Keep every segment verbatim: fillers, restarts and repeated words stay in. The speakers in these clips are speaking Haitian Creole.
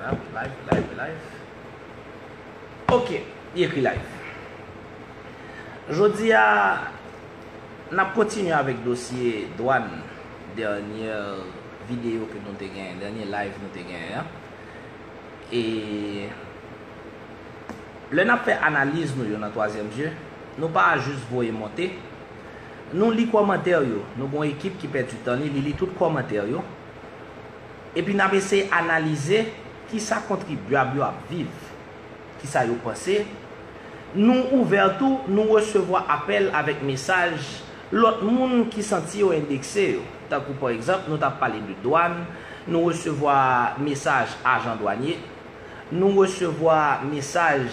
Live, live, live. Ok, li ekri live. Jodi a, n ap kontinye avèk dosye dwàn, dènye videyo ke nou te genyen, dènye live nou te genyen an. E lè n ap fè analiz nou yo nan twazyèm zye, nou pa jis voye monte. Nou li kòmantè yo. Nou gon ekip ki pèdi tan li, li li tout kòmantè yo. Epi n ap eseye analize kisa kontribyab yo ap viv, kisa yo panse. Nou ouvè tou, nou resevwa apèl avèk mesaj lòt moun ki santi yo endekse yo. Tankou pa egzanp, nou t ap pale de dwàn, nou resevwa mesaj ajan dwanye, nou resevwa mesaj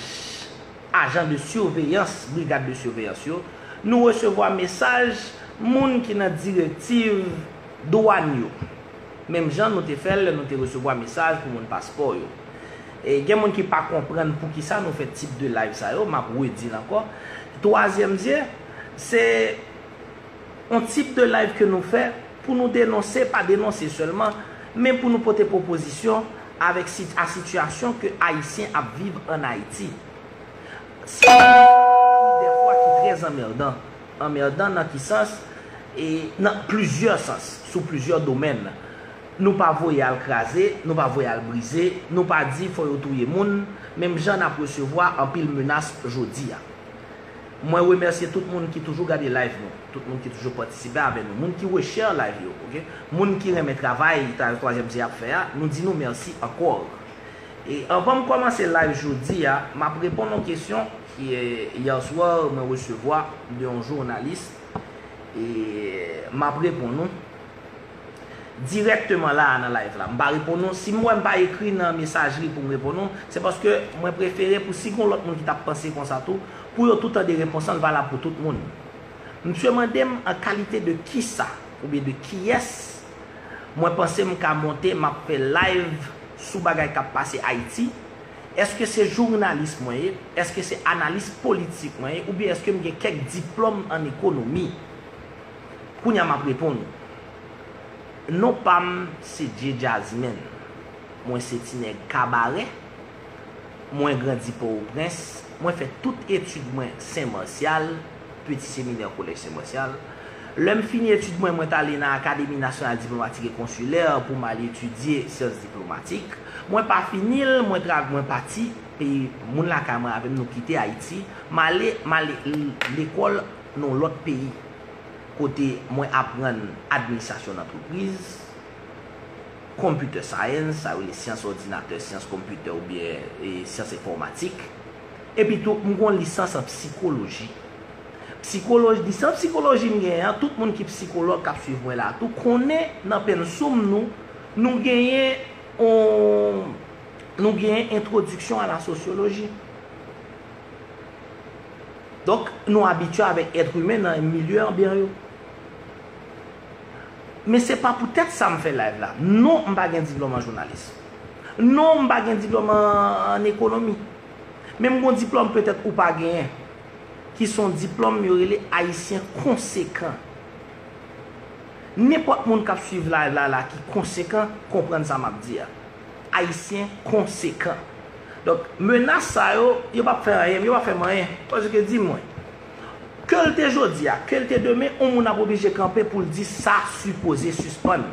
ajan de siveyans, brigad de siveyans yo, nou resevwa mesaj moun ki nan direktiv dwàn yo. Menm jan nou te fè l lè nou te resevwa mesaj pou moun paspò yo. E gen moun ki pa konprann poukisa nou fè tip de live sa yo, m ap redi l ankò. Twazyèm zye, se yon tip de live ke nou fè pou nou denonse, pa denonse sèlman, men pou nou pote pwopozisyon avèk sit-, a sitiyasyon ke Ayisyen ap viv ann Ayiti. Se yon dèfwa ki trè anmèdan. Anmèdan nan ki sans? E nan plizyè sans, sou plizyè domèn. Nou pa voye al kraze, nou pa voye al brize, nou pa di fò yo touye moun, menm jan n ap resevwa anpil menas jodi a. Mwen remèsye tout moun ki toujou gade live nou, tout moun ki toujou patisipe avè nou, moun ki reshare live yo, ok? Moun ki renmen travay Twazyèm Zye ap fè a, nou di nou mèsi ankò. E anvan m kòmanse live jodi a, m ap reponn yon kesyon ki, eh, yè swa mwen resevwa de yon jounalis, e m ap reponn nou dirèkteman la a nan live la. M pa reponn nou. Si m wè m pa ekri nan mesajri pou m reponn nou, se paske mwen prefere pou si gon lòt moun ki t ap panse konsa tou, pou yo tou tande repons lan, l valab pou tout moun. Misye mande m an kalite de kisa oubyen de kiyès mwen panse m ka monte, m ap fè live sou bagay k ap pase Ayiti. Èske se jounalis mwen ye? Èske se analis politik mwen ye? Oubyen èske m gen kèk diplòm an ekonomi? Kounye a m ap reponn ou. Non pa m se Dye Jazzman. Mwen se ti nèg Kabarè. Mwen grandi Pòtoprens. Mwen fè tout etid mwen Sen Masyal, Peti Seminè, Kolèj Sen Masyal. Lè m fini etid mwen, mwen t ale nan Akademi Nasyonal Diplomatik e Konsilè pou m al etidye syans diplomatik. Mwen pa fini l, mwen tra-, mwen pati, peyi moun lakay mwen avè m, nou kite Ayiti. M ale, m ale l-, lekòl nan yon lòt peyi, kote mwen aprann administrasyon antrepriz, computer science, sa yo rele syans òdinatè, syans konpitè oubyen, e, syans enfòmatik. Epi tou, m gon lisans an psikoloji. Psikoloji, lisans psikoloji m genyen an, tout moun ki psikològ k ap swiv mwen la tou konnen nan pensum nou, nou genyen yon, nou genyen entwodiksyon a la sosyoloji. Donk, nou abitye avèk èt imen nan milye anbyan yo. Men se pa poutèt sa m fè live la. Non, m pa gen diplòm an jounalis. Non, m pa gen diplòm an, an ekonomi. Men m gon diplòm petèt ou pa genyen, ki se yon diplòm yo rele Ayisyen konsekan. Nenpòt moun k ap swiv live la, la ki konsekan, konprann sa m ap di a. Ayisyen konsekan. Donk, menas sa yo, yo p ap fè anyen, yo p ap fè m anyen. Paske di mwen, ke l te jodi a, ke l te demen, yon moun ap oblije kanpe pou l di sa sipoze sispann.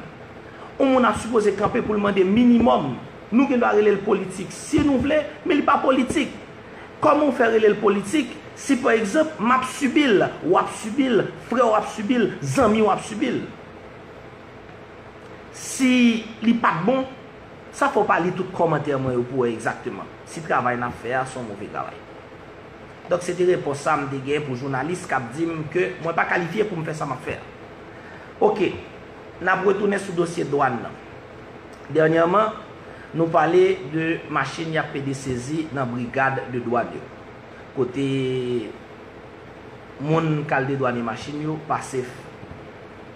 Yon moun ap sipoze kanpe pou l mande minimòm. Nou gen dwa rele l politik si nou vle, men li pa politik. Kòman w fè rele l politik si, pa egzanp, m ap sibi l, w ap sibi l, frè w ap sibi l, zanmi w ap sibi l? Si li pa t bon, sa fè w pa li tout kòmantè mwen yo pou w wè egzakteman si travay n ap fè a se yon move travay. Donk, se te repons sa m te gen pou jounalis k ap di m ke mwen pa kalifye pou m fè sa m ap fè a. Oke, n ap retounen sou dosye dwàn nan. Dènyèman, nou pale de machin y ap pede sezi nan brigad de dwàn yo, kote moun k al dedwane machin yo pase.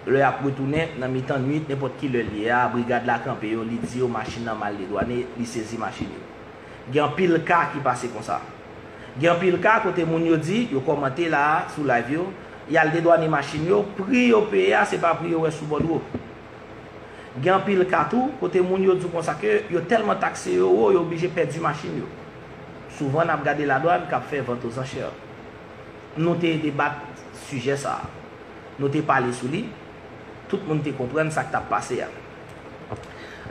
Lè y ap retounen, nan mitan nuit, nenpòt ki lè l ye a, brigad la kanpe yo, li di yo machin nan mal dedwane, li sezi machin yo. Gen anpil ka ki pase konsa. Gen anpil ka kote moun yo di, yo kòmante la a, sou live yo, y al dedwane machin yo, pri yo peye a, se pa pri yo wè sou bòdwo. Gen anpil ka tou, kote moun yo di w konsa ke yo tèlman takse yo wo, yo oblije pèdi machin yo. Souvan, n ap gade ladwàn k ap fè vant oz anchè. Nou te debat sijè sa a. Nou te pale sou li. Tout moun te konprann sa k t ap pase a.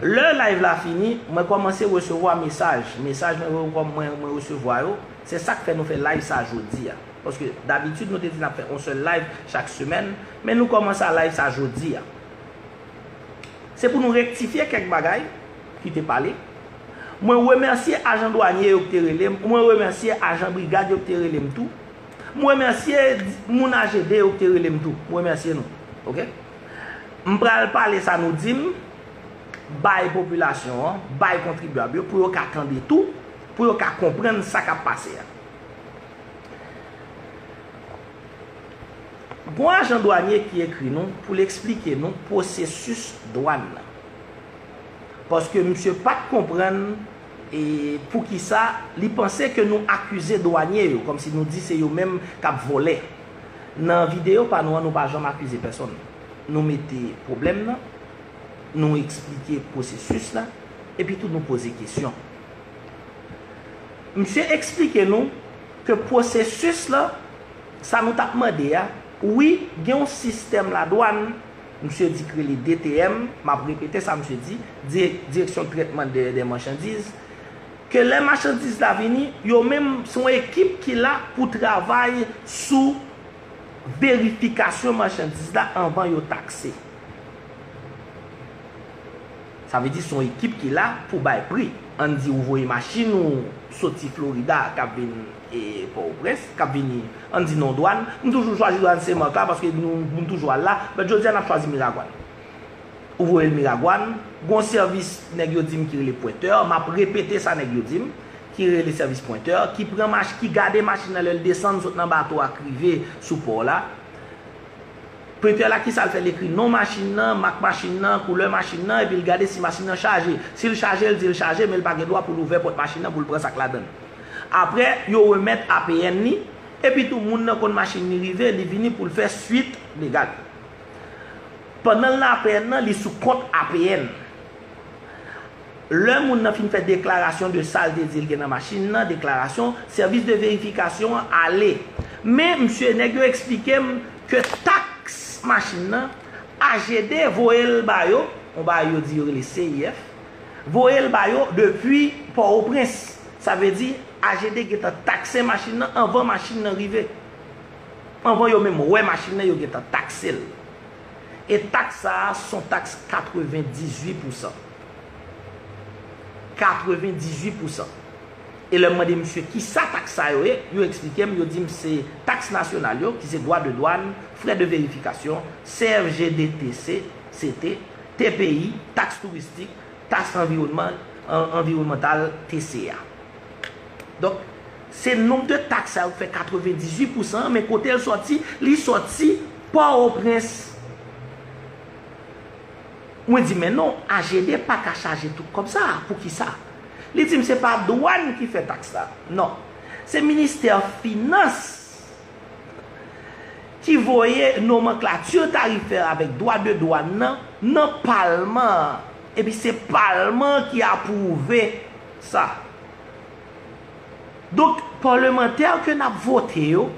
Lè live la fini, mwen kòmanse resevwa mesaj. Mesaj mwen, mwen, mwen resevwa yo, se sa k fè nou fè live sa jodi a. Paske dabitid, nou te di n ap fè yon sèl live chak semèn, men nou kòmanse a live sa jodi a. Se pou nou rektifye kèk bagay ki te pale. Mwen remèsye ajan dwanye yo ki te rele m. Mwen remèsye ajan brigad yo ki te rele m tou. Mwen remèsye moun A G D yo ki te rele m tou. Mwen remèsye nou. Oke? M pral pale sa nou di m, bay popilasyon an, bay kontribyab yo, pou yo ka tande tou, pou yo ka konprann sa k ap pase a. Gon ajan dwanye ki ekri nou pou l eksplike nou pwosesis dwàn nan. Paske misye pa t konprann e poukisa li panse ke nou akize dwanye yo, kòmsi nou di se yo menm k ap vòlè. Nan videyo pa nou an, nou pa janm akize pèsonn. Nou mete pwoblèm nan, nou eksplike pwosesis la, epi tou nou poze kesyon. Misye eksplike nou ke pwosesis la, sa nou t ap mande a, wi, gen yon sistèm ladwàn, misye di k rele D T M, m ap repete sa misye di, Di-, Direksyon Trètman de, de Machandiz, ke lè machandiz la vini, yo menm se yon ekip ki la pou travay sou verifikasyon machandiz la anvan yo takse. Sa vle di se yon ekip ki la pou bay pri. Ann di ou voye machin ou soti Florida k ap vin e Pòtoprens, k ap vini, ann di non dwàn. M toujou chwazi dwàn Senmak la paske nou, nou toujou al la. Men jodi a n ap chwazi Miragwàn. Ou voye l Miragwàn, gon sèvis nèg yo di m ki rele pwentè, m ap repete sa nèg yo di m, ki rele sèvis pwentè, ki pran mach-, ki gade machin nan lè l desann sot nan bato a k rive sou pò la. Pwentè la, kisa l fè? L ekri non machin nan, mak machin nan, koulè machin nan, epi l gade si machin nan chaje. Si l chaje, l di l chaje, men l pa gen dwa pou l ouvè pòt machin nan pou l pran sa k ladan l. Apre, yo remèt A P N li, epi tou moun nan konn machin li rive, li vini pou l fè swit legal. Pandan l nan A P N nan, li sou kont A P N. Lè moun nan fin fè deklarasyon de sa l te di l gen nan machin nan, deklarasyon, sèvis de verifikasyon an ale. Men, misye, nèg yo eksplike m ke taks machin nan, A G D voye l ba yo, yon bagay yo di yo rele C I F, voye l ba yo depi Pòtoprens. Sa vle di, A G D gentan takse machin nan anvan machin nan rive. Anvan yo menm wè machin nan, yo gentan takse l. E taks sa a, se yon taks katrevendizuit pousan. Katrevendizuit pousan. E lè m mande misye kisa taks sa yo ye, yo eksplike m, yo di m se taks nasyonal yo, ki se dwa de dwàn, frè de verifikasyon, C F G D T C, C T, T P I, taks touristik, taks anviwònman-, an-, anviwònmantal, T C A. Donk, se nonb de taks sa yo k fè katrevendizuit pousan an, men kote l sòti? Li sòti Pòtoprens. Mwen di, men non, A G D pa ka chaje tout kòb sa a. Poukisa? Li di m se pa dwàn ki fè taks la. Non. Se ministè finans ki voye nomanklati tarifè avèk dwa de dwàn nan, nan palman an. Epi se palman an ki apwouve sa. Donk, palmantè ke n ap vote yo,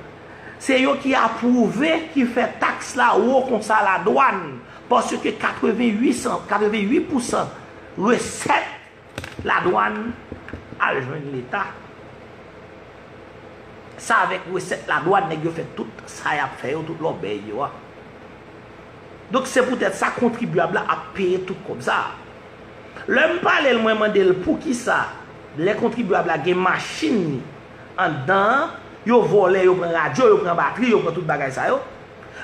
se yo ki apwouve, ki fè taks la wo konsa ladwàn. Paske katreven uit san, katreven uit pousan resèt ladwàn al jwenn Leta. Se avèk resèt ladwàn nèg yo fè tout sa y ap fè yo, tout lòbèy yo a. Donk, se poutèt sa kontribyab la ap peye tout kòb sa a. Lè m pale l, mwen mande l poukisa, lè kontribyab la gen machin li anndan an, yo vòlè, yo pran radyo, yo pran batri, yo pran tout bagay sa yo.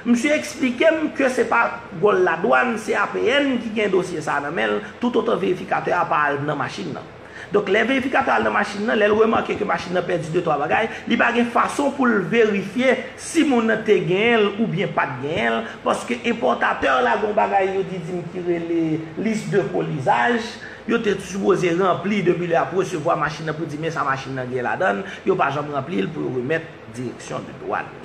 Misye eksplike m ke se pa gòl ladwàn, se A P N ki gen dosye sa a nan men l, toutotan verifikatè a pa al nan machin nan. Donk, lè verifikatè a al nan machin nan, lè l remake ke machin nan pèdi de twa bagay, li pa gen fason pou l verifye si moun nan te genyen l oubyen pa t genyen l, paske enpòtatè a la gen yon bagay yo di di m ki rele lis de kolizaj, yo te sipoze ranpli depi lè y ap resevwa machin nan pou di men sa machin nan gen ladan l, yo pa janm ranpli l pou yo remèt direksyon de dwàn li.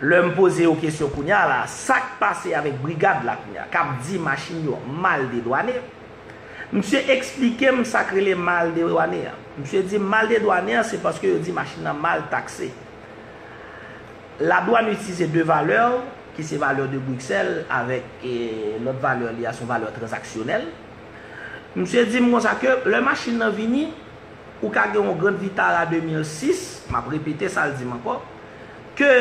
Lè m poze yo kesyon kounye a la, sa k pase avèk brigad la kounye a, k ap di machin yo mal dedwane? Misye eksplike m sa k rele mal dedwane an. Misye di m mal dedwane an, se paske yo di machin nan mal takse. Ladwàn itilize de valè, ki se valè de Briksèl, avèk, eh, lòt valè li a, se yon valè tranzaksyonèl. Misye di m konsa ke lè machin nan vini, ou ka gen yon Grand Vitara de mil sis, m ap repete sa l di m ankò, ke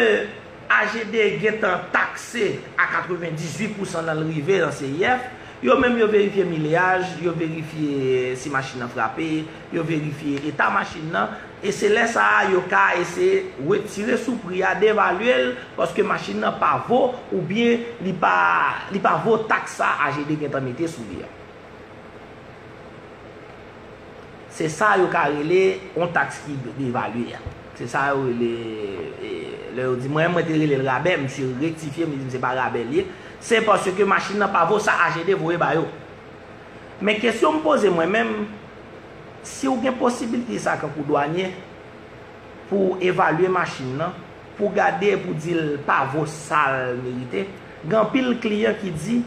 A G D gentan takse a katrevendizuit pousan nan l rive nan C I F, yo menm yo verifye mileyaj, yo verifye si machin nan frape, yo verifye eta machin nan, e se lè sa a yo ka eseye retire sou pri a, devalye l, paske machin nan pa vo, oubyen li pa, li pa vo taks sa A G D gentan mete sou li a. Se sa yo ka rele yon taks ki devalye a. Se sa yo rele, e, lè yo di, mwen, mwen te rele l rabè, misye rektifye m, li di m se pa rabè l ye. Se paske machin nan pa vo sa A G D voye ba yo. Men kesyon m poze mwen menm, si w gen posibilite sa kankou dwanye, pou w evalye machin nan, pou w gade, pou w di l pa vo sa l merite, gen anpil kliyan ki di,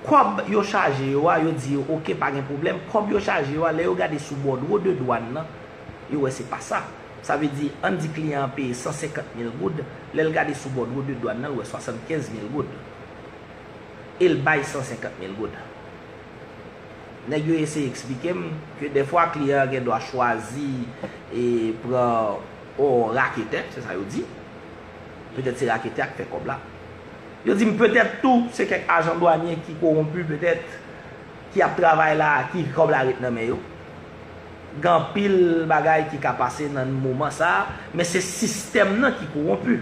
kòb yo chaje yo a, yo di yo, oke, pa gen pwoblèm, kòb yo chaje yo a, lè yo gade sou bòdwo de dwàn nan, yo wè se pa sa. Sa vle di, ann di kliyan an peye san senkant mil goud, lè l gade sou bòdwo de dwàn nan, l wè swasannkenz mil goud. E l bay san senkant mil goud. Nèg yo eseye eksplike m ke dèfwa kliyan an gen dwa chwazi e pran yon raketè, se sa yo di. Petèt se raketè a k fè kòb la. Yo di m petèt tou se kèk ajan dwanye ki kowonpi petèt, ki ap travay la, ki kòb la ret nan men yo. Gen anpil bagay ki ka pase nan moman sa a, men se sistèm nan ki kowonpi.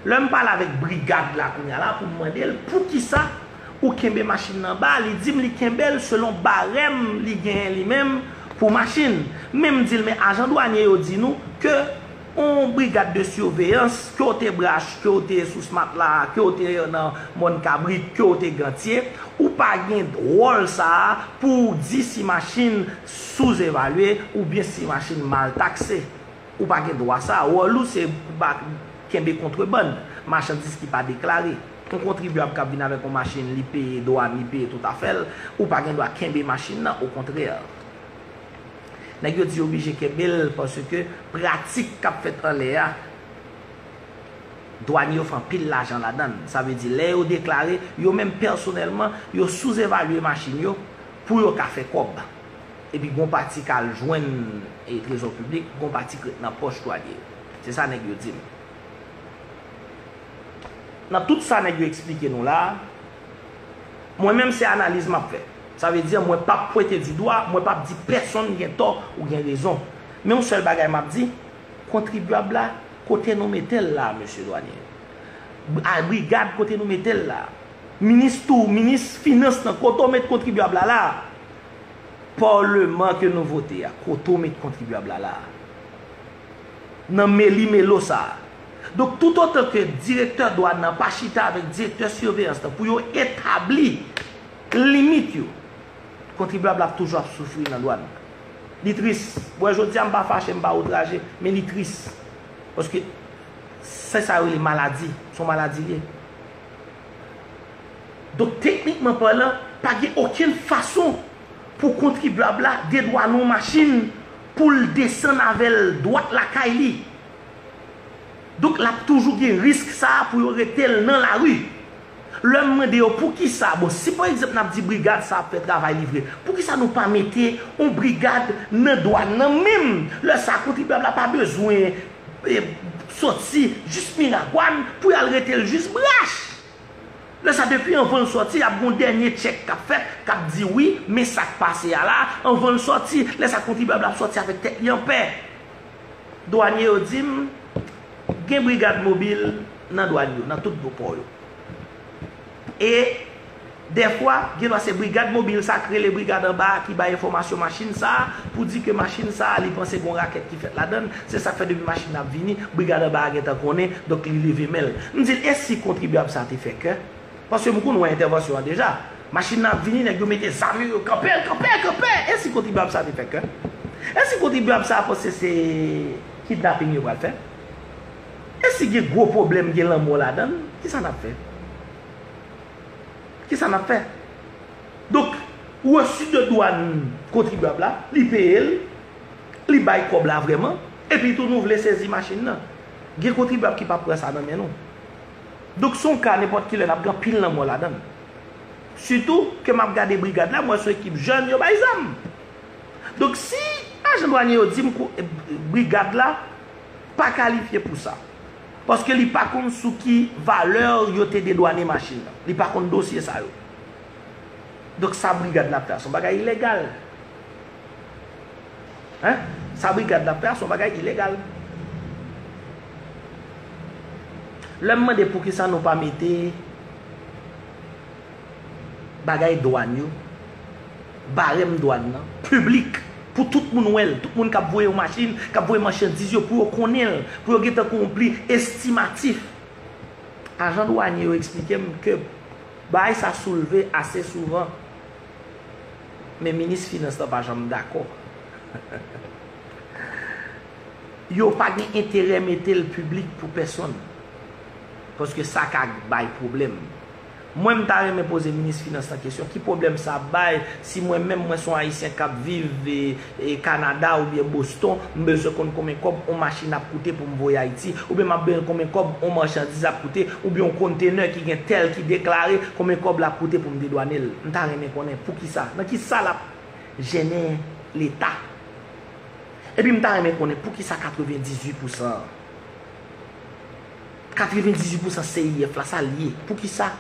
Lè m pale avèk brigad la kounye a la pou m mande l poukisa ou kenbe machin nan ba, li di m li kenbe l selon barèm li genyen li menm pou machin. Men m di l, men ajan dwanye yo di nou ke yon brigad de siveyans, ke w te brach, ke w te sou smat la, ke w te nan mòn kabrit, ke w te gantye, ou pa gen wòl sa a pou w di si machin souzevalye oubyen si machin mal takse. Ou pa gen dwa sa. Wòl ou se pou ba, kenbe kontrebann, machandiz ki pa deklare. Yon kontribyab k ap vin avèk yon machin, li peye dwàn, li peye tout afè l, ou pa gen dwa kenbe machin nan, okontrè. Nèg yo di yo oblije kenbe l paske pratik k ap fèt anlè a, dwanye yo fè anpil lajan ladan l. Sa vle di, lè yo deklare, yo menm pèsonèlman, yo souzevalye machin yo pou yo ka fè kòb. Epi gon pati k al jwenn, e, trezò piblik, gon pati k ret nan pòch dwanye yo. Se sa nèg yo di m. Nan tout sa nèg yo eksplike nou la a, mwen menm se analiz m ap fè. Sa vle di, mwen p ap pwente di dwa, mwen p ap di pèsonn gen tò ou gen rezon. Men yon sèl bagay m ap di, kontribyab la, kote nou mete l la, mesye dwanye? A, brigad, kote nou mete l la? Minis tou, minis finans nan, kote w met kontribyab la la? Paleman ke nou vote a, kote w met kontribyab la la? Nan meli melo sa a. Donk, toutotan ke direktè dwàn nan pa chita avèk direktè siveyans lan pou yo etabli limit yo, kontribyab la ap toujou ap soufri nan dwàn. Li tris. Bon, jodi a, m pa fache, m pa outraje, men li tris. Paske se sa yo rele maladi. Se yon maladi li ye. Donk, teknikman palan, pa gen okenn fason pou kontribyab la dedwane yon machin pou l desann avè l dwat lakay li. Donk, l ap toujou gen risk sa a pou yo rete l nan lari. Lè m mande yo poukisa, bon, si pa egzanp n ap di brigad sa ap fè travay li vre, poukisa nou pa mete yon brigad nan dwàn nan menm? Lè sa a, kontribyab la pa bezwen, e, soti jis Miragwàn pou y al rete l jis Brach. Lè sa, depi anvan l sòti, ap gen yon dènye tchèk k ap fèt, k ap di wi, men sa k pase a la, anvan l sòti, lè sa kontribyab la ap sòti avèk tèt li anpè. Dwanye yo di m, gen brigad mobil nan dwàn yo, nan tout pò yo. E dèfwa, gen dwa se brigad mobil sa k rele brigad anba a ki bay enfòmasyon machin sa a, pou di ke machin sa a, li panse gen yon rakèt ki fèt ladan l. Se sa k fè depi machin nan ap vini, brigad anba a gentan konnen, donk li leve men l. M di l, e si kontribyab sa a te fè kè? Paske m konn wè entèvansyon an deja. Machin nan ap vini, nèg yo mete zam yo, yo kanpe l, kanpe, kanpe! E si kontribyab sa a te fè kè? E si kontribyab sa a panse se kidnaping yo pral fè? E Si gen gwo pwoblèm, gen lanmò ladan l, kisa n ap fè? Kisa n ap fè? Donk, reçu de dwàn kontribyab la, li peye l, li bay kòb la vrèman, epi tou nou vle sezi machin nan. Gen kontribyab ki p ap pran sa nan men nou. Donk, se yon ka nenpòt kilè n ap gen anpil lanmò ladan l. Sitou ke m ap gade brigad la, m wè se yon ekip jèn, yo bay zam. Donk, si ajan dwanye yo di m kou- brigad la pa kalifye pou sa, paske li pa konn sou ki valè yo te dedwane machin nan. Li pa konn dosye sa yo. Donk, sa brigad la ap fè a, se yon bagay ilegal. Hein? Sa brigad la ap fè a, se yon bagay ilegal. Lè m mande poukisa nou pa mete bagay dwàn yo, barèm dwàn nan, piblik, pou tout moun wè l, tout moun k ap voye yon machin, k ap voye machandiz yo, pou yo konnen l, pou yo gentan konpli estimatif. Ajan dwanye yo eksplike m ke bagay sa soulve ase souvan, men minis finans lan pa janm dakò. Yo pa gen enterè mete l piblik pou pèsonn, paske sa ka bay pwoblèm. Mwen, m ta renmen poze minis finans lan kesyon, ki pwoblèm sa ap bay si mwen menm, mwen se yon Ayisyen k ap viv, e, e, Kanada oubyen Boston, m bezwen konn konbyen kòb yon machin ap koute pou m voye Ayiti, oubyen m ap bezwen konbyen kòb yon machandiz ap koute, oubyen yon kontenè ki gen tèl ki deklare, konbyen kòb l ap koute pou m dedwane l. M ta renmen konnen poukisa, nan kisa l ap jennen Leta. Epi m ta renmen konnen poukisa katrevendizuit pousan an? Katrevendizuit pousan C I F la, sa l ye? Poukisa?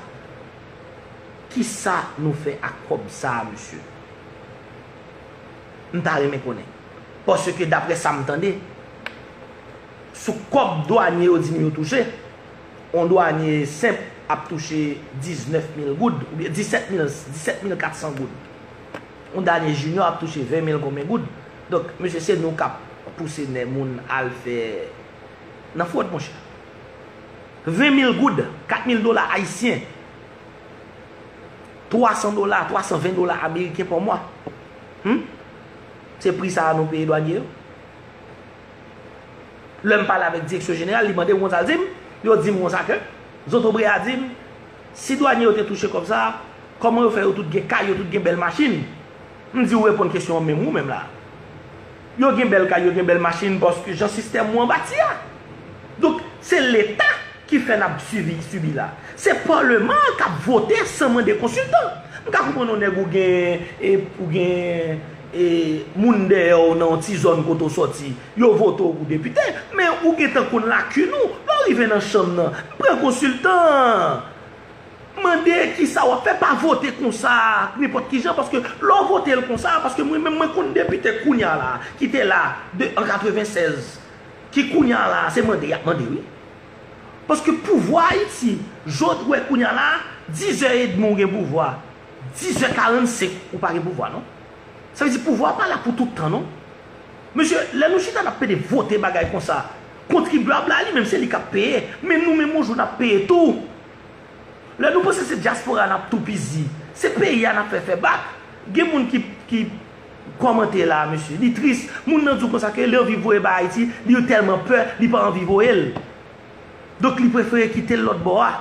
Kisa nou fè ak kòb sa a, mesye? M ta renmen konnen. Paske, daprè sa m tande, sou kòb dwanye yo di nou yo touche, yon dwanye senp ap touche diznèf mil goud, oubyen disèt mil, disèt mil katsan goud. Yon dwanye junior ap touche ven mil konbyen goud. Donk, mesye, se nou k ap pouse nèg moun al fè nan fwod, monchè. Ven mil goud, kat mil dola ayisyen. Twa san dola, twa san ven dola ameriken pa mwa. Hmm? Se pri sa a nou peye dwanye yo? Lè m pale avèk direksyon jeneral, li mande m konsa, l di m, yo di m konsa ke, Zotobre a di m, si dwanye yo te touche kòb sa a, kòman yo fè yo tout gen kay, yo tout gen bèl machin? M di w reponn kesyon an menm ou menm la. Yo gen bèl kay, yo gen bèl machin, paske jan sistèm ou an bati a. Donk, se Leta ki fè n ap sibi, sibi la. Se palman an k ap vote san mande konsiltan. M ka konprann yon nèg ou gen, e, ou gen, e, moun dèyè w nan yon ti zòn kote w sòti, yo vote w pou depite, men ou gentan konn lakin ou. Lè w rive nan chanm nan, pran konsiltan. Mande kisa w ap fè, pa vote konsa, nenpòt ki jan, paske lè w vote l konsa, paske mwen menm mwen konn depite kounye a la, ki te la de, an katrevennsèz, ki kounye a la, se mande y ap mande, wi. Paske pouvwa Ayiti, jan w wè kounye a la, diz è edmi w gen pouvwa, diz è karannsenk ou pa gen pouvwa, non. Sa vle di pouvwa pa la pou tout tan, non. Mesye, lè nou chita n ap pede vote bagay konsa, kontribyab la, li menm, se li k ap peye, men nou menm, yon jou, n ap peye tou. Lè nou panse se dyaspora n ap toupizi, se peyi a n ap fè fè bak. Gen moun ki, ki kòmante la, mesye, li tris. Moun nan di w konsa ke li anvi voye bay Ayiti, li tèlman pè, li pa anvi voye l. Donk, li prefere kite l lòt bò a.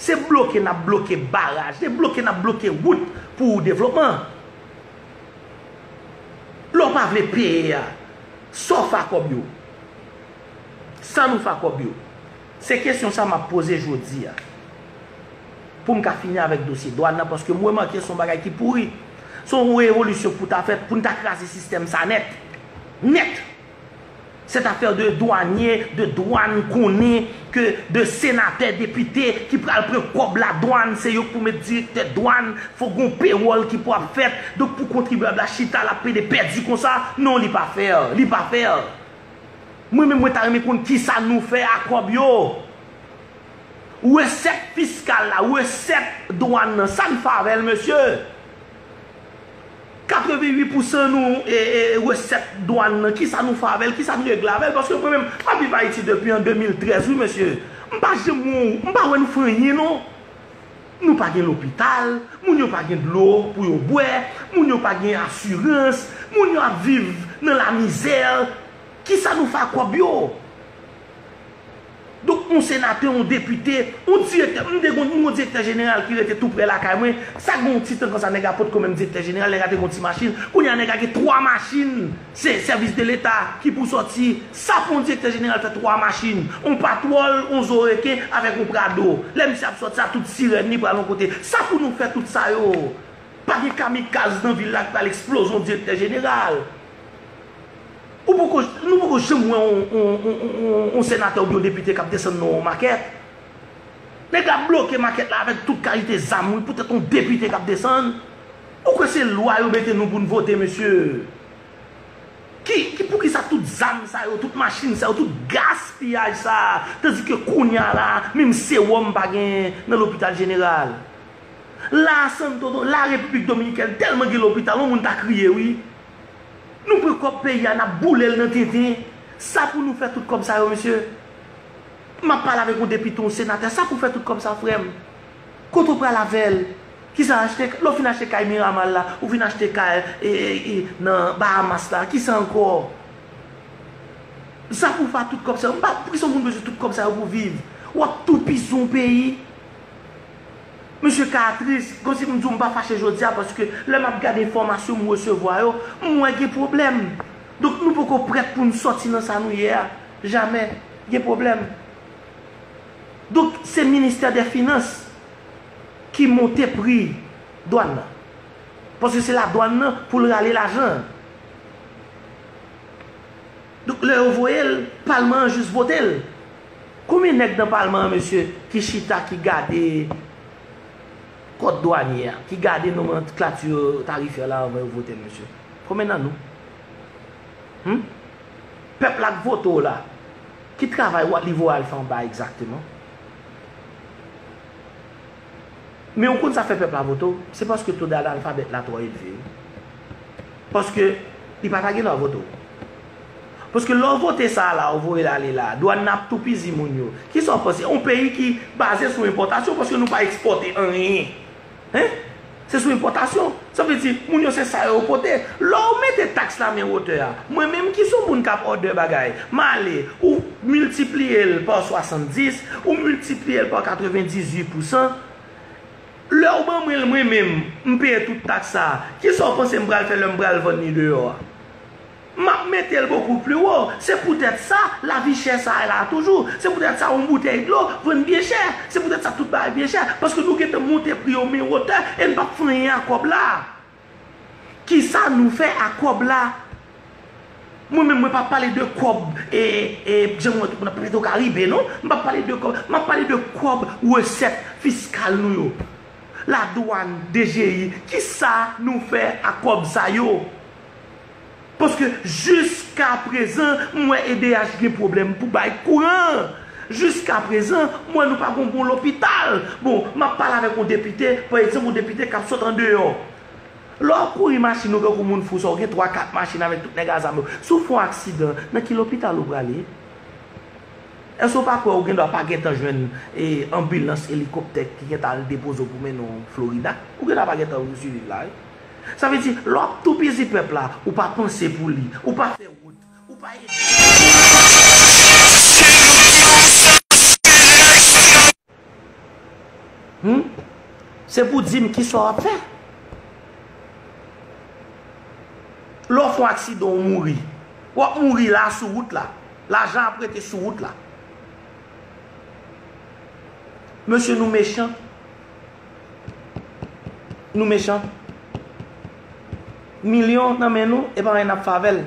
Se bloke n ap bloke baraj, se bloke n ap bloke wout pou devlopman. Lè w pa vle peye a, sa w fè ak kòb yo? Sa nou fè ak kòb yo? Se kesyon sa m ap poze jodi a. Pou m ka fini avèk dosye dwàn nan, paske m remake se yon bagay ki pouri. Se yon revolisyon pou ta fèt, pou n ta kraze sistèm sa nèt. Nèt! Cette affaire de douanier, de douane, konnen ke de senatè, depite ki pral pran kòb ladwàn, se yo k pou met direktè dwàn, fòk gon pewòl ki pou ap fèt. Donk, pou kontribyab la chita, l ap pede pèdi konsa, non, li pa fè, li pa fè. Mwen menm, mwen ta renmen konn kisa nou fè ak kòb yo. Resèt fiskal la, resèt dwàn nan, sa n fè avè l, mesye? Katrevenwit pousan nou, e, e, resèt dwàn nan, kisa nou fè avè l, kisa n regle avè l? Paske mwen menm, m ap viv Ayiti depi an de mil trèz, wi, mesye. M pa janm wè, m pa wè nou fè anyen, non. Nou pa gen lopital, moun yo pa gen dlo pou yo bwè, moun yo pa gen asirans, moun yo ap viv nan lamizè. Kisa nou fè ak kòb yo? yon senatè, yon depite, yon direktè, m te gon, m gon direktè jeneral ki rete tou prè lakay mwen. Sa gen yon ti tan konsa, nèg la potko menm direktè jeneral, nèg la te gon ti machin. Kounye a, nèg la gen twa machin. Se sèvis de leta ki pou sòti. Sa pou yon direktè jeneral fè twa machin, yon patwòl, yon zo reken avèk yon prado. Lè misye ap sòti, sa tout sirèn li pral yon kote. Sa pou nou fè tout sa yo? Pa gen kamikaz nan vil la ki pral eksploze yon direktè jeneral. Ou poko, nou poko janm wè yon, yon, yon, yon, yon senatè oubyen yon depite k ap desann nan yon makèt. Nèg la bloke makèt la avèk tout kalite zam, wi, poutèt yon depite k ap desann. Ou kwè se lwa yo mete nou pou n vote, mesye? Ki, ki, poukisa tout zam sa yo, tout machin sa yo, tout gaspiyaj sa a, tandike kounye a la, menm sewòm pa gen nan lopital jeneral? La, Santo Do-, la Repiblik Dominikèn tèlman gen lopital, yon moun ta kriye, wi. Nou pran kòb peyi a, n ap boule l nan tenten. Sa pou nou fè tout kòb sa yo, mesye? M ap pale avèk yon depite, yon senatè, sa pou fè tout kòb sa, frè m? Kote w pral avè l? Kisa achte, lè w fin achte kay Miramar la, ou fin achte kay, e, e, e, nan Bahamas la, kisa ankò? Sa pou fè tout kòb sa yo? M pa, poukisa yon moun bezwen tout kòb sa yo pou viv? W ap toupizi yon peyi. Mesye Katris, kòmsi m di w m pa fache jodi a, paske lè m ap gade enfòmasyon m resevwa yo, m wè gen pwoblèm. Donk, nou poko prèt pou n sòti nan sa nou ye a. Jamè. Gen pwoblèm. Donk, se ministè dè finans ki monte pri dwàn nan. Paske se ladwàn nan pou l rale lajan an. Donk, lè yo voye l, palman an jis vote l. Konbyen nèg nan palman an, mesye, ki chita, ki gade kòd dwanye a, ki gade nomanklati tarifè la anvan yo vote l, mesye? Konbyen nan nou? Hmm? Pèp la k vote w la, ki travay wa-, li voye al fè anba egzakteman? Men ou konn sa fè pèp la vote w? Se paske to dal alfabèt la twò elve wi. Paske li pa ta gen dwa vote w. Paske lè w vote sa a la, ou voye l ale la, dwàn nan ap toupizi moun yo. Kisa w panse? Yon peyi ki baze sou enpòtasyon, paske nou pa ekspòte anyen. Hein? Se sou enpòtasyon. Sa vle di, moun yo se sa yo pote. Lè w mete taks la men wotè a, mwen menm ki se yon moun k ap òdè bagay, m ale, ou miltipliye l pa swasanndis, ou miltipliye l pa katrevendizuit pousan, lè w ban mwen l mwen menm, m peye tout taks sa a, kisa w panse m pral fè lè m pral vann li deyò a? M ap mete l bokou pli wo. Se poutèt sa, lavi chè sa a la toujou. Se poutèt sa, yon boutèy dlo vann byen chè. Se poutèt sa, tout bagay byen chè. Paske nou gentan monte pri yo men wotè e n p ap fè anyen a kòb la. Kisa nou fè a kòb la? Mwen menm, mwen p ap pale de kòb, e, e, jan mwen wè tout moun ap pale de Karibe, non. M p ap pale de kòb, m ap pale de kòb resèt fiskal nou yo. Ladwàn, D G I, kisa nou fè a kòb sa yo? Paske jiska prezan, m wè E D H gen pwoblèm pou bay kouran. Jiska prezan, m wè nou pa gon bon lopital. Bon, m ap pale avèk yon depite, pa egzanp, yon depite k ap sot andeyò. Lè w ap kouri machin ou tankou moun fou sa, ou gen twa, kat machin avèk tout nèg a zam yo. Si w fè yon aksidan, nan ki lopital ou prale? Èske w pa kwè ou gendwa pa gentan jwenn, e, anbilans, elikoptè ki gentan al depoze w pou mennen w Florida? Ou gendwa pa gentan swiviv la, wi. Sa vle di, lè w ap toupizi pèp la, ou pa panse pou li, ou pa fè wout, ou pa ede. Hmm? Se pou di m kisa w ap fè. Lè w fè yon aksidan, ou mouri. W ap mouri la sou wout la. Lajan ap rete sou wout la. Mesye, nou mechan. Nou mechan. Milyon nan men nou, e pa anyen n ap fè avè l.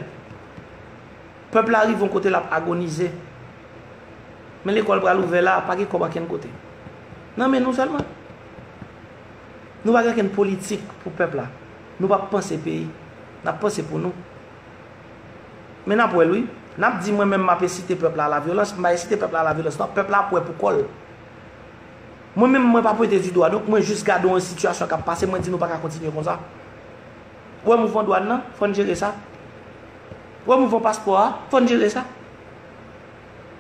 Pèp la rive yon kote l ap agonize. Men lekòl pral ouvè la, pa gen kòb ankenn kote. Nan men nou sèlman. Nou pa gen ankenn politik pou pèp la. Nou p ap panse peyi. N ap panse pou nou. Men n ap wè l wi. N ap di mwen menm m ap ensite pèp la a lavyolans, m pa ensite pèp la a lavyolans non, pèp la ap wè pou kò l. Mwen menm mwen pa pwente didwa, donk mwen jis gade yon sitiyasyon k ap pase, mwen di nou pa ka kontinye konsa. Ou wè mouvman dwàn nan, fò n jere sa. Ou wè mouvman paspò a, fò n jere sa.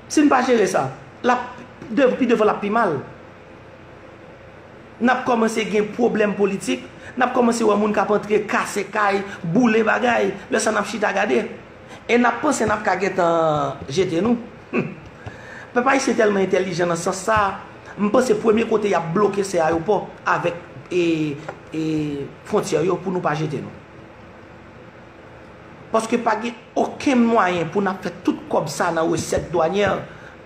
Si n pa jere sa, l ap, de-, pi devan l ap pi mal. N ap kòmanse gen pwoblèm politik, n ap kòmanse wè moun k ap antre kase kay, boule bagay, lè sa n ap chita gade. E n ap panse n ap ka gentan jete nou. Hmm. Pèp ayisyen tèlman entèlijan nan sans sa, m panse premye kote y ap bloke se ayewopò avèk e, e, fwontyè yo pou nou pa jete nou. Paske pa gen okenn mwayen pou n ap fè tout kòb sa nan resèt dwanyè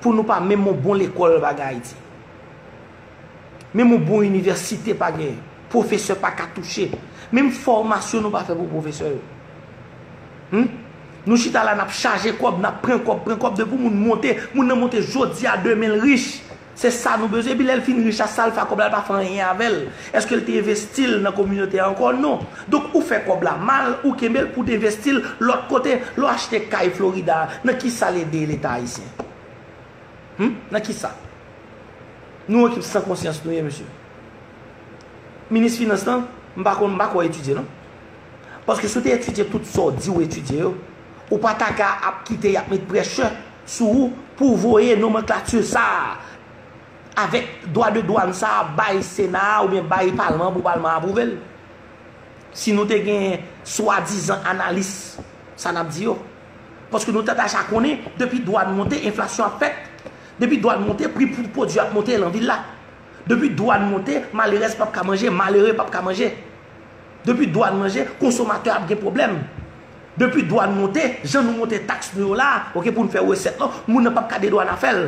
pou nou pa menm yon bon lekòl pa gen Ayiti. Menm yon bon inivèsite pa gen. Pwofesè pa ka touche. Menm fòmasyon nou pa fè pou pwofesè yo. Hmm? Nou chita la, n ap chaje kòb, n ap pran kòb, pran kòb, depi moun monte, moun nan monte jodi a, demen l rich. Se sa nou bezwen. Epi lè l fin rich la, sa l fè ak kòb la, l pa fè anyen avè l. Èske l te envesti l nan kominote a ankò? Non. Donk, ou fè kòb la mal, ou kenbe l pou w te envesti l lòt kote, lè w achte kay Florida, nan ki sa l ede Leta ayisyen? Hmm? Nan ki sa? Nou yon ekip san konsyans nou ye, mesye. Minis finans lan, m pa konn, m pa kwè w etidye, non. Paske si w te etidye tout sa w di w etidye yo, ou pa ta ka ap kite y ap met prèshè sou ou pou w voye nomanklati sa a avèk dwa de dwàn sa a bay Sena a oubyen bay Palman an pou Palman an apwouve l. Si nou te gen swadizan analis, sa n ap di yo. Paske nou te deja konnen, depi dwàn monte, enflasyon ap fèt. Depi dwàn monte, pri pou pwodui ap monte nan vil la. Depi dwàn monte, malerèz p ap ka manje, malere p ap ka manje. Depi dwàn manje, konsomatè ap gen pwoblèm. Depi dwàn monte, jan nou monte taks nou yo la, oke, pou n fè resèt lan, moun nan p ap ka dedwàn afè l.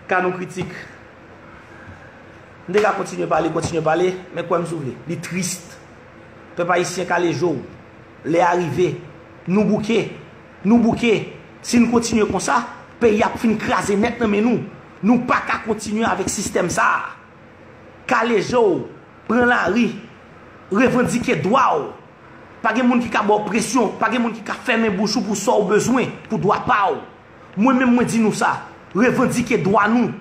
Ka nou kritik. M te ka kontinye pale, kontinye pale, men kwè m si w vle. Li tris. Pèp ayisyen, kale je w. Lè a rive. Nou bouke. Nou bouke. Si n kontinye konsa, peyi a ap fin kraze nèt nan men nou. Nou pa ka kontinye avèk sistèm sa a. Kale je w. Pran lari. Revandike dwa w. Pa gen moun ki ka ba w presyon, pa gen moun ki ka fèmen bouch ou pou sa w bezwen, pou dwa pa w. Mwen menm mwen di nou sa, revandike dwa nou.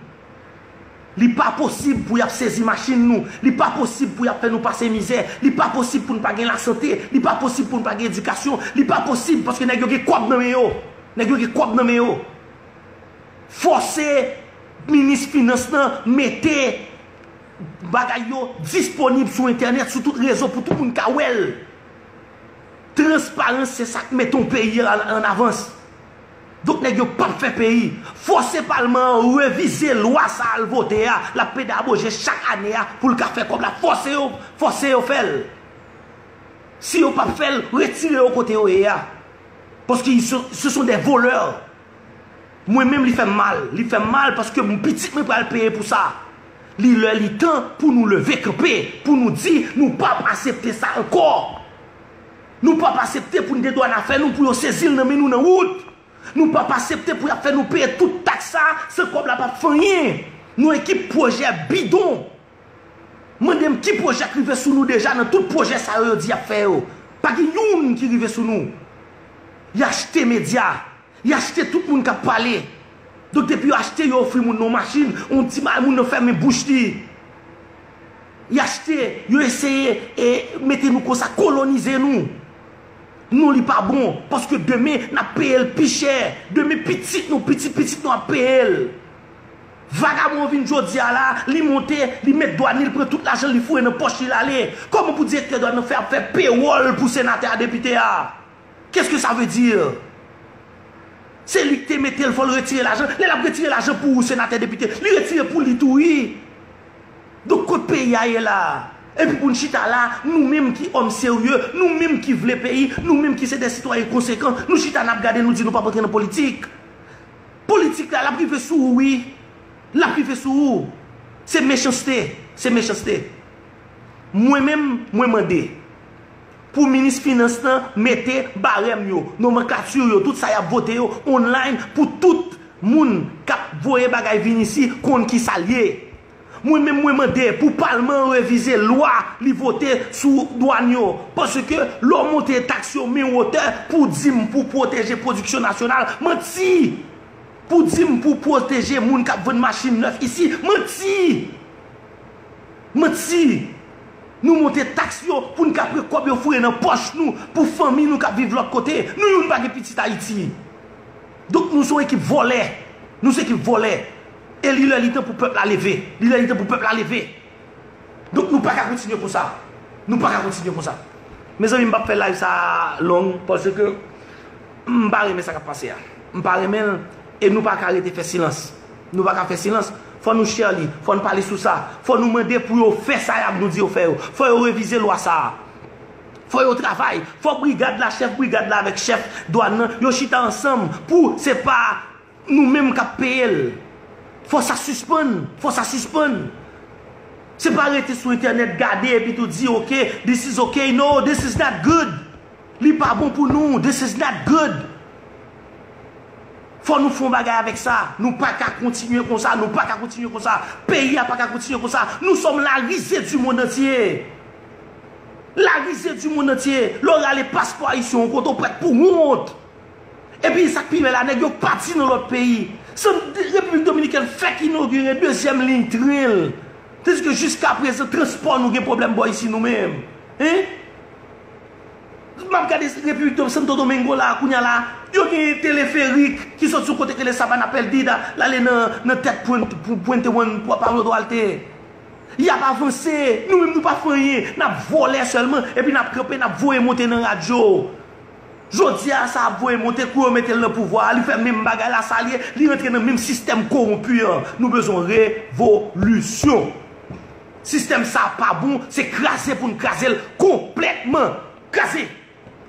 Li pa posib pou y ap sezi machin nou, li pa posib pou y ap fè nou pase mizè, li pa posib pou n pa gen lasante, li pa posib pou n pa gen edikasyon, li pa posib paske nèg yo gen kòb nan men yo. Nèg yo gen kòb nan men yo. Fòse minis finans lan mete bagay yo disponib sou entènèt, sou tout rezo pou tout moun ka wè l. Transparans se sa k mete yon peyi an, an avans. Donk nèg yo p ap fè peyi. Fòse palman an revize lwa sa a l vote a, l ap pedagoje chak ane a pou l ka fè kòb la. Fòse yo, fòse yo fè l. Si yo p ap fè l, retire yo kote yo ye a. Paske ils sont, ce sont des voleurs. Mwen menm li fè m mal. Li fè m mal paske m pitit mwen pral peye pou sa. Li lè li tan pou nou leve kanpe, pou nou di nou p ap aksepte sa ankò. Nou p ap aksepte pou n dedwàn afè nou, pou yo sezi l nan men nou nan wout. Nou p ap aksepte pou y ap fè nou peye tout taks sa a, san kòb la p ap fè anyen. Nou ekip pwojè bidon. Mande m ki pwojè k rive sou nou deja nan tout pwojè sa yo, yo di y ap fè yo. Pa gen youn ki rive sou nou. Y achte medya. Y achte tout moun k ap pale. Donk depi yo achte, yo ofri moun nan yon machin, yon ti bagay, moun nan fèmen bouch li. Y achte, yo eseye e mete nou konsa, kolonize nou. Non, li pa bon, paske demen n ap peye l pi chè. Demen pitit nou, pitit pitit nou ap peye l. Vagabon an vin jodi a la, li monte, li met dwàn li, li pran tout lajan l, li foure nan pòch li, l ale. Kòman pou direktè dwàn nan fè ap fè pewòl pou senatè a, depite a? Qu'est-ce que ça veut dire? Se li ki te mete l, fò l retire lajan. Lè l ap retire lajan pou ou, senatè, depite, li retire pou li tou, wi. Donk, kot peyi a ye la? Epi pou n chita la, nou menm ki òm serye, nou menm ki vle peyi, nou menm ki se de sitwayen konsekan, nou chita n ap gade, nou di nou p ap antre nan politik. Politik la, l ap rive sou ou, wi. L ap rive sou ou. Se mechanste. Se mechanste. Mwen menm, mwen mande pou minis finans lan mete barèm yo, nomanklati yo, tout sa y ap vote yo online pou tout moun k ap voye bagay vin isi konn ki sa l ye. Mwen menm, mwen mande pou palman an revize lwa li vote sou dwàn yo. Paske lè w monte taks yo men wotè pou dim, pou pwoteje pwodiksyon nasyonal, manti! Pou dim, pou pwoteje moun k ap vann machin nèf isi, manti! Manti! Nou monte taks yo pou n ka pran kòb yo foure nan pòch nou, pou fanmi nou k ap viv lòt kote. Nou youn pa gen pitit Ayiti. Donk nou se yon ekip vòlè. Nou se ekip vòlè. E li lè li tan pou pèp la leve. Li lè li tan pou pèp la leve. Donk nou pa ka kontinye konsa. Nou pa ka kontinye konsa. Mezanmi, m p ap fè live sa long paske M pa renmen sa k ap pase a. M pa renmen l, e nou pa ka rete fè silans. Nou pa ka fè silans. Fò nou share li, fò n pale sou sa. Fò nou mande pou yo fè sa y ap nou di yo fè yo. Fò yo revize lwa sa a. Fò yo travay. Fò brigad la, chèf brigad la avèk chèf dwàn nan, yo chita ansanm pou se pa nou menm k ap peye l. Fò sa sispann. Fò sa sispann. Se pa rete sou entènèt gade epi tou di, "Ok, this is okay." No, this is not good. Li pa bon pou nou. This is not good. Fò nou fè yon bagay avèk sa. Nou pa ka kontinye konsa. Nou pa ka kontinye konsa. Peyi a pa ka kontinye konsa. Nous sommes la risée du monde entier. La risée du monde entier. Lè w rale paspò ayisyen w kote w prèt pou wont. Epi sa k pi bèl la, nèg yo pati nan lòt peyi. San Repiblik Dominikèn fèk inogire dezyèm liy tren l. Tandiske jiskaprezan, transpò nou gen pwoblèm bò isi nou menm. Hein? M ap gade Repiblik Dom-, Santo Domingo la, kounye a la, yo gen teleferik ki sot sou kote k rele Sabana Perdida, l ale nan, nan tèt Puente, Puente Juan Pablo Duarte. Y ap avanse, nou menm nou pa fè anyen, n ap vòlè sèlman, epi n ap kanpe, n ap voye monte nan radyo. Jodi a, sa ap voye monte kou yo mete l nan pouvwa a, li fè menm bagay la, sa l ye, li rantre nan menm sistèm kowonpi an. Nou bezwen revolisyon. Sistèm sa a pa bon, se kraze pou n kraze l konplètman. Kraze!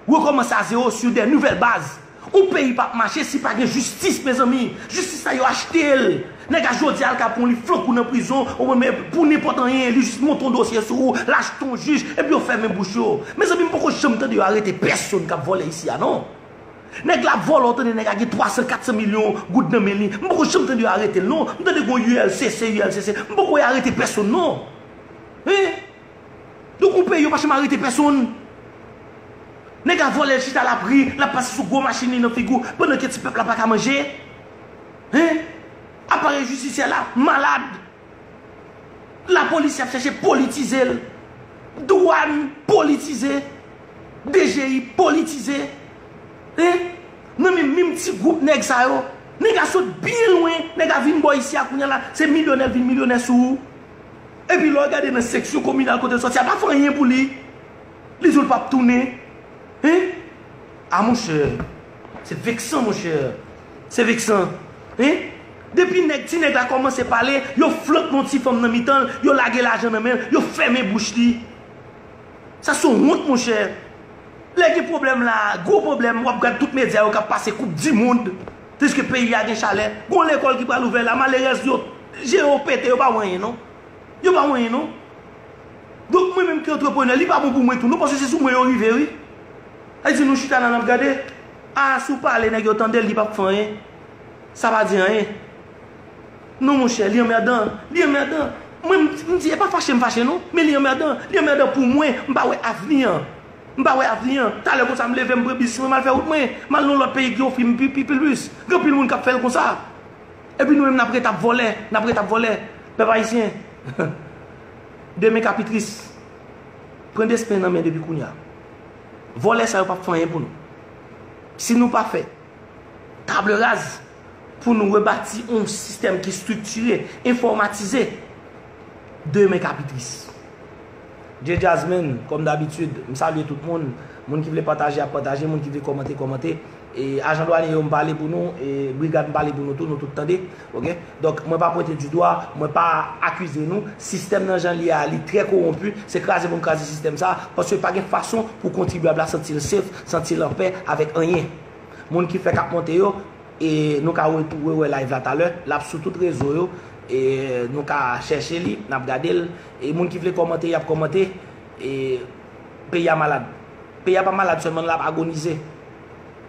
Rekòmanse a zewo sur de nouvèl baz. Yon peyi p ap mache si pa gen jistis, mezanmi. Jistis la, yo achte l. Nèg la, jodi a, l ka pran li flank ou nan prizon, ou men pou nenpòt anyen, li jis monte yon dosye sou ou, l achte yon jij, epi yo fèmen bouch yo. Mezanmi, m poko janm tande yo arete pèsonn k ap vòlè isi a, non. Nèg la ap vòlè, w tande nèg la gen twa san, kat san milyon goud nan men li. M poko janm tande yo arete l, non. M tande gen yon U L C C, U L C C. M poko wè yo arete pèsonn, non. Hein? Donk, yon peyi, yo pa janm arete pèsonn. Nèg la vòlè, l chita, l ap ri, l ap pase sou gwo machin li nan figi w, pandan ke ti pèp la pa ka manje. Hein? Aparèy jidisyè la malad. Lapolis y ap chèche politize l. Dwàn politize. D G I politize. Hein? Nan men menm ti gwoup nèg sa yo. Nèg la sot byen lwen, nèg la vin bò isi a kounye a la, se milyonè, l vin milyonè sou ou. Epi lè w gade nan seksyon kominal kote l sòti a, pa fè anyen pou li. Li di w l p ap tounen. Hein? A monchè, se veksan, monchè. Se veksan. Hein? Depi nèg, ti nèg la kòmanse pale, yo flank yon ti fanm nan mitan l, yo lage lajan nan men l, yo fèmen bouch li. Sa se yon wont, monchè. Lè gen pwoblèm la, gwo pwoblèm, w ap gad tout medya yo k ap pase koup di mond. Tandiske peyi a gen chalè. Gon lekòl ki pral ouvè la, malerèz yo, je yo pete, yo pa wè anyen, non. Yo pa wè anyen, non. Donk, mwen menm ki antreprenè, li pa bon pou mwen tou, non, paske se sou mwen yo rive, wi. Sa di nou chita la, n ap gade. A, si w pale, nèg yo tande l, li p ap fè anyen. Sa pa di anyen. Non, monchè, li anmèdan. Li anmèdan. Mwen, m, m di, e pa fache m fache, non. Men li anmèdan. Li anmèdan pou mwen. M pa wè avni an. M pa wè avni an. Talè konsa, m leve, m pran bis mwen, m al fè wout mwen. M al nan lòt peyi ki ofri m pi, pi, pi plis. Gen anpil moun k ap fè l konsa. Epi nou menm, n ap ret ap vòlè. N ap ret ap vòlè. Pèp ayisyen. Demen ka pi tris. Pran despen nan men depi kounye a. Vòlè sa yo p ap fè anyen pou nou. Si nou pa fè table rase pou nou rebati yon sistèm ki estriktire, enfòmatize, demen ka pi tris. Dye Jasmine, kòm dabitid, m salye tout moun. Moun ki vle pataje ap pataje, moun ki vle kòmante, kòmante. E ajan dwanye yo, m pale pou nou, e brigad, m pale pou nou tou, nou tout tande. Ok? Donk, mwen pa pwente di dwa, mwen pa akize nou. Sistèm nan jan l ye a, li trè kowonpi. Se kraze pou n kraze sistèm sa, paske pa gen fason pou kontribyab la santi l safe, santi l anpè avèk anyen. Moun ki fèk ap monte yo, e nou ka re-, rewè live la talè, l ap sou tout rezo yo, e nou ka chèche li, n ap gade l, e moun ki vle kòmante, y ap kòmante, e peyi a malad. Peyi a pa malad sèlman, l ap agonize,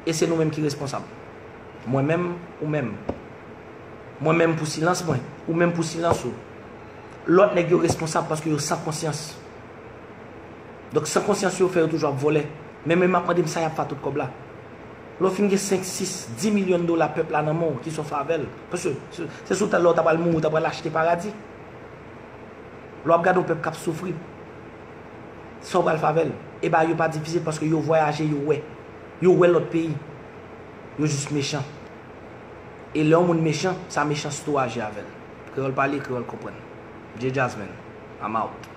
e se nou menm ki responsab. Mwen menm, ou menm. Mwen menm pou silans mwen, ou menm pou silans ou. Lòt nèg yo responsab paske yo san konsyans. Donk, san konsyans yo fè yo toujou ap vòlè. Men, men m ap mande m sa y ap fè ak tout kòb la. Lè w fin gen senk, sis, dis milyon dola pèp la nan men w, kisa w fè avè l? Paske se, se sou tèt la w ta pral mouri, w ta pral achte paradi. Lè w ap gade yon pèp k ap soufri, sa w pral fè avè l? E bagay yo pa difisil paske yo vwayaje, yo wè. Yo wè lòt peyi. Yo jis mechan. E lè yon moun mechan, sa mechanste w aji avè l. Kreyòl pale, kreyòl konprann. Dye Jasmine, I'm out.